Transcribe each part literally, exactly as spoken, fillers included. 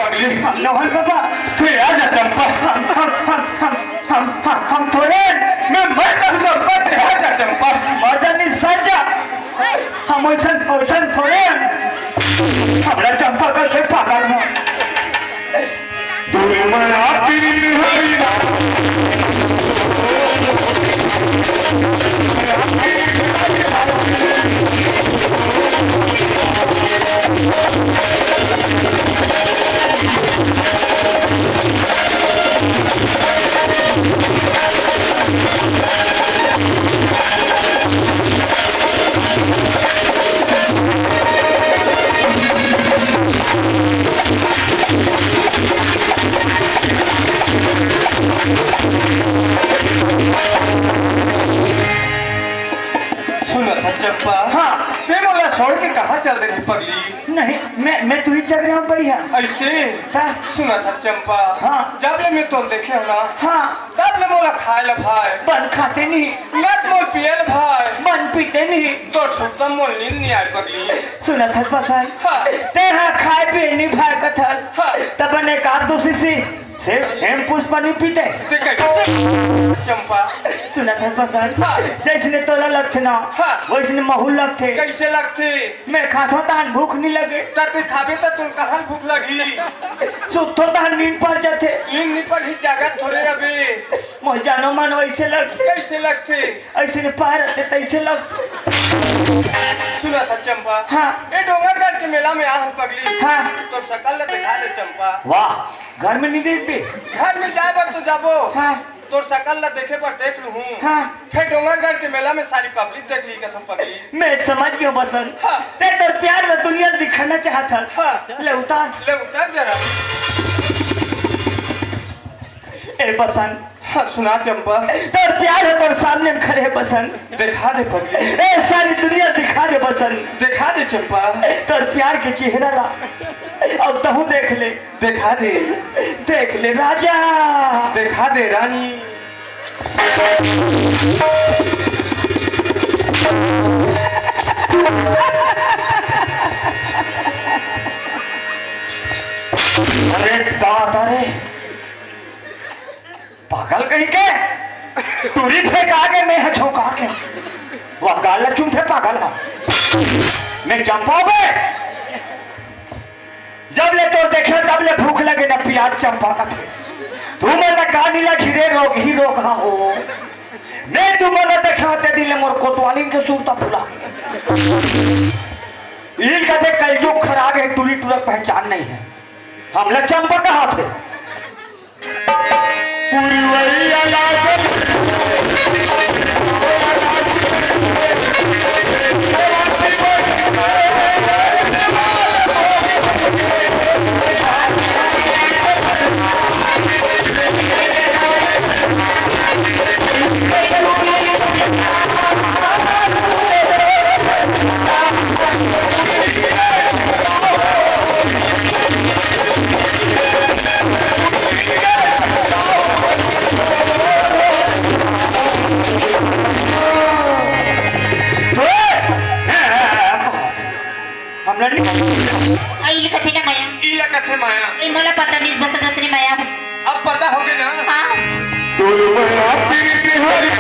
पगली, हम नोहन बाबा, तू आ जा चंपा। हम, हम, हम, हम, हम, हम, हम थोड़े, मैं मर जाऊँ चंपा, तू आ जा चंपा। मर जा नहीं, सर जा। हम ओइसन, ओइसन थोड़े हन। हमरा चंपा कहिके पागल हो। तू मना पीरी हरी ना। सुनत हस चंपा? हाँ। तैं मोला छोड़ के कहाँ चल दे रहे पगली? नहीं, मैं, मैं तुही जग रहा हूँ भैया। ऐसे? हाँ। सुनत हस चंपा? हाँ। जब ले मैं तोला देखे हँव ना, हाँ। तब ले मोला खाय ला भाय। बन खाते नहीं। ना तो मोला पिये ला भाय। बन पीते नहीं। तोर सुरता मोला नींद नहीं आय पगली। सुनत हस बसन? हाँ। तैं हा खाय पिये नहीं भाय कथस। हाँ। तब बने का दूसरी सी से हेम पुष्पा नहीं पीते। तैं कइसे चंपा? सुनत हस बसन? हाँ। जइसने तोला लगथे ना, हाँ। वइसने महू ला लगथे। कइसे लगथे? मैं खाथों तहन भूख नहीं लगे। त तैं खाबे त तोला कहाँ भूख लगही? सुतथों तहन नींद पर जाथे। नींद नहीं पड़ही, जागत थोड़े अबे। मोर जानो मन वइसे लगथे। कइसे लगथे? अइसने पार आथे तइसे लगथे। सुनत हस चंपा? हाँ। ए डोंगरगढ़ के मेला में आहन पगली। हाँ। तोर सकल ला देखा दे चंपा। वाह, घर में नहीं देखबे? घर में जाय बर तो जाबो। हाँ। तोर सकल ला देखे बर देख लूहूँ। हाँ। फेर डोंगरगढ़ के मेला में सारी पब्लिक देख लिही कथों पगली। मैं समझ गेंव बसन। हाँ। तैं तोर प्यार ला दुनिया ला दिखाना चाहत हस। हाँ। ले उतार। ले उतार जरा। ए बसन। हाँ, सुना चंपा। तोर प्यार हे, तोर सामने में खड़े हे बसन। देखा दे पगली। ए, सारी दुनिया देखा दे बसन। देखा दे चंपा। तोर प्यार के चेहरा ला अब तहूँ देख ले। देखा दे। देख ले राजा। देखा दे रानी। अरे दादा रे, पागल कहीं के, टूरी फेंका के मैं ह झोंका के, वह गाल ला चूमथे पागल हा। मैं चंपा बे, जब ले तोर देखे तब ले भूख लगे ना पियास चंपा कथे। तुमन ला का नी लगही रे, रोगही रोगहा हो। मैं तुमन ला देखे होते दिन ले मोर कोतवालिन के सुरता भुला गे। ई कथे कलयुग खराब हे, टूरी टूरा के पहचान नहीं हे। हमला चंपा कहाथे। पुरवैया लागल। हमला नहीं। आ, इला कथे ना माया। इला कथे माया। ए, मोला पता नहीं, बस दसरी माया। अब पता होगे ना। हाँ। तोर माया पीर बिहारी।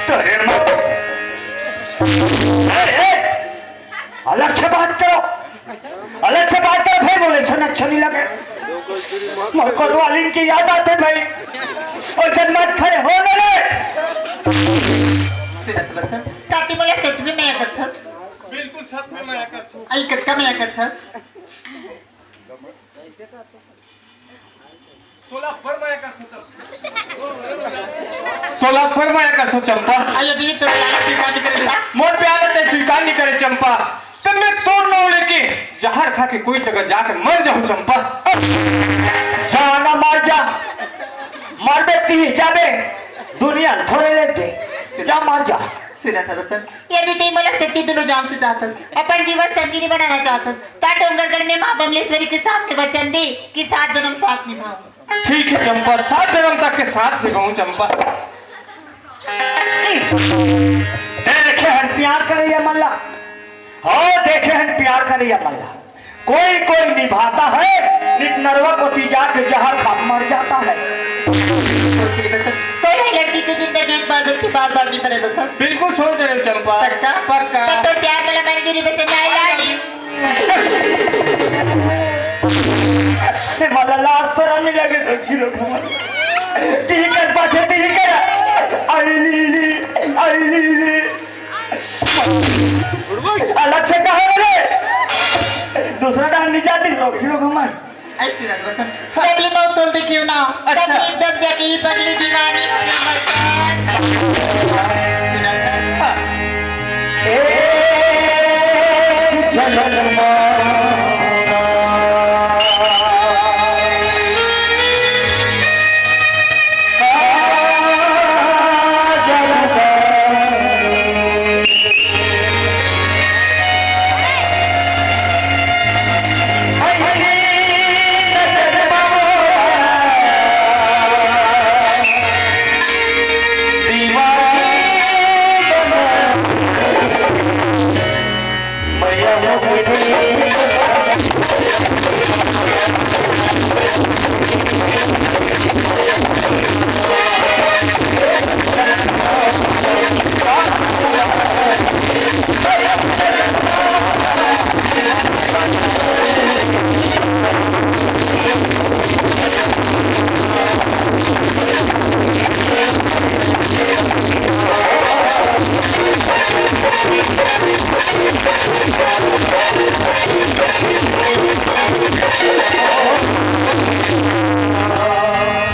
तोरे माँ। ए, ए, अलग से बात करो, अलग से बात करो, फेर बोले, "अच्छा नहीं लगे।" मोर कोतवालिन के याद आथे भाई, ओइसन मत खड़े हो मेरे। सुनत बसन, का तैं मोला सच में मया करथस? बिल्कुल सच में मया करथों। अई कतका मया करथस? तोला अब्बड़ मया करथों। तोला अब्बड़ मया करथों चंपा। अई यदि तोर प्यार ला स्वीकार नहीं करे त? मोर प्यार ला तैं स्वीकार नहीं करे चंपा, त मैं तोर नाव लेके जहर खा के कोई जगह जाके मर जाहूँ चंपा। जा ना मर जा, मरबे तिही जाबे, दुनिया थोड़े लेथे, जा मर जा। सुनत हवस, यदि तैं मोला सच्ची दिलो जान से चाहथस, अपन जीवन संगिनी बनाना चाहथस, त डोंगरगढ़ में माँ बमलेश्वरी के सामने वचन दे कि सात जन्म साथ निभाहूं। ठीक हे चंपा, सात जन्म तक के साथ निभाहूं चंपा। देखे हन प्यार करइया मन ला, हो देखे हन प्यार करइया मन ला। कोई कोई निभाता है, नित नरवा कोती जाके जहर खा मर जाता है। सोच ले बसंत, तो ये लड़की की जिंदगी एक बार बल्कि बार बार नहीं बने बसंत। बिल्कुल सोच रहे हो चंपा। पक्का? पक्का। तब तो प्यार वाला मंदिर में से मैं ला ली। से मला लाज शरम नहीं लगे, हीरो कुमार। ठीक कर पाछे, ठीक कर। आई ली ली, आई ली ली। अलग से कहा रे, दूसरा डांस नहीं जाती, हीरो कुमार। ऐसे ना बसंत, तबली मौत तोल दे क्यों ना, अच्छा। तबली दब जाके ही पगली दीवानी होगी बसंत। सुना था? हाँ। ए, झलक माँ।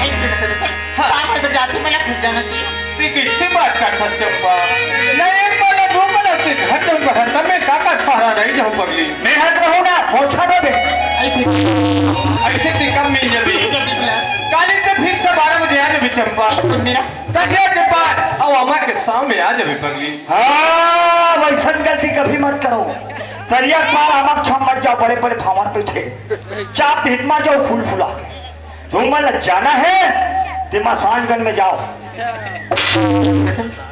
ऐसे न करो सर। हाँ। पागल बन जाती, मला घर जाना चाहिए। तैं कइसे बात करथस चंपा? न एक पल, दू पल, तैं घर जाऊं कहत हस, त मैं का का सहारा रही जाऊं पगली? मेहनत रहूं ना, मोछा देबे। आई फिर। अइसे तैं कब मिल जाबे? ये जल्दी बुला। काली तैं फिर से बारह बजे आ जाबे चंपा। तुम मेरा तकिया के पार, अउ अमा के सामने आ जाबे पगली। हाँ, वइसन गलती कभी मत करो। तरिया के पार अमा के छांव मत जाओ, बड़े बड़े भांवर बइठे। चाप धित मार जाओ, फूल फुला के। तुम मन जाना है, ते मसानगंज में जाओ।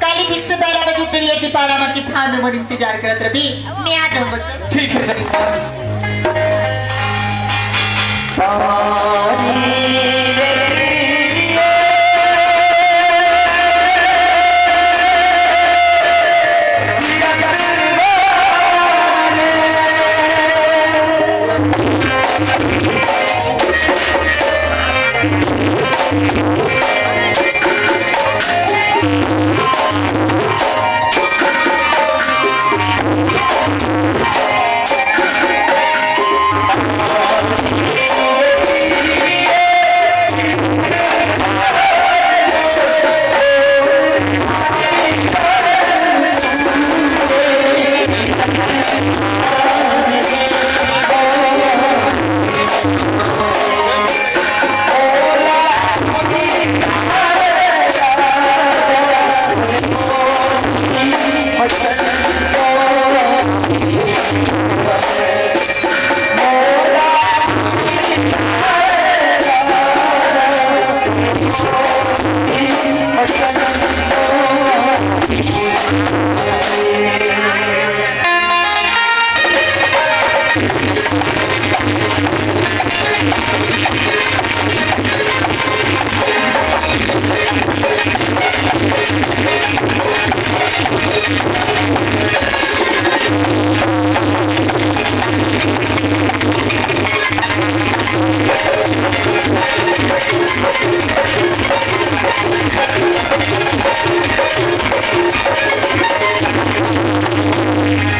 काली ठीक से बारह बजे तरिया के पार अमा के छांव में मोर इंतजार करत रही, मैं आ जाऊंगा सर। ठीक है, चंपा।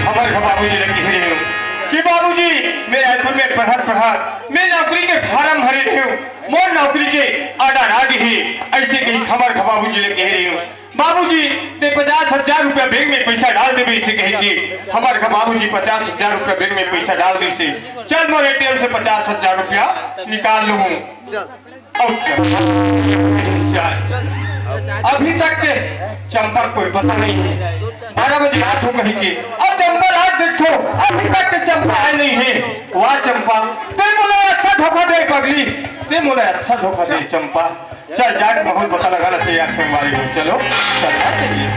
हमर घर बाबूजी ल कहे रहेंव कि बाबूजी, मैं रायपुर में पढ़त पढ़त मैं नौकरी के फारम भरे रहेंव, मोर नौकरी के order आ गे हे, अइसे कहिके हमर घर बाबूजी ल कहे रहेंव। बाबूजी, तैं पचास हजार रुपया बैंक में पइसा डाल देबे, अइसे कहिके हमर घर बाबूजी पचास हजार रुपया बैंक में पइसा डाल दिस हे। चल, मोर ATM से पचास हजार रुपया निकाल लूहूं। चल। अब चल। अभी तक के चंपा कोई पता नहीं है। बारह बजे आत हो कही के, अब चंपा रात देखो, अभी तक के चंपा आए नहीं है। वाह चंपा, ते मोला अच्छा धोखा दे पगली, ते मोला अच्छा धोखा दे चंपा। चल जाके बहुत पता लगा रहते यार संगवारी हो। चलो चल जाते हैं।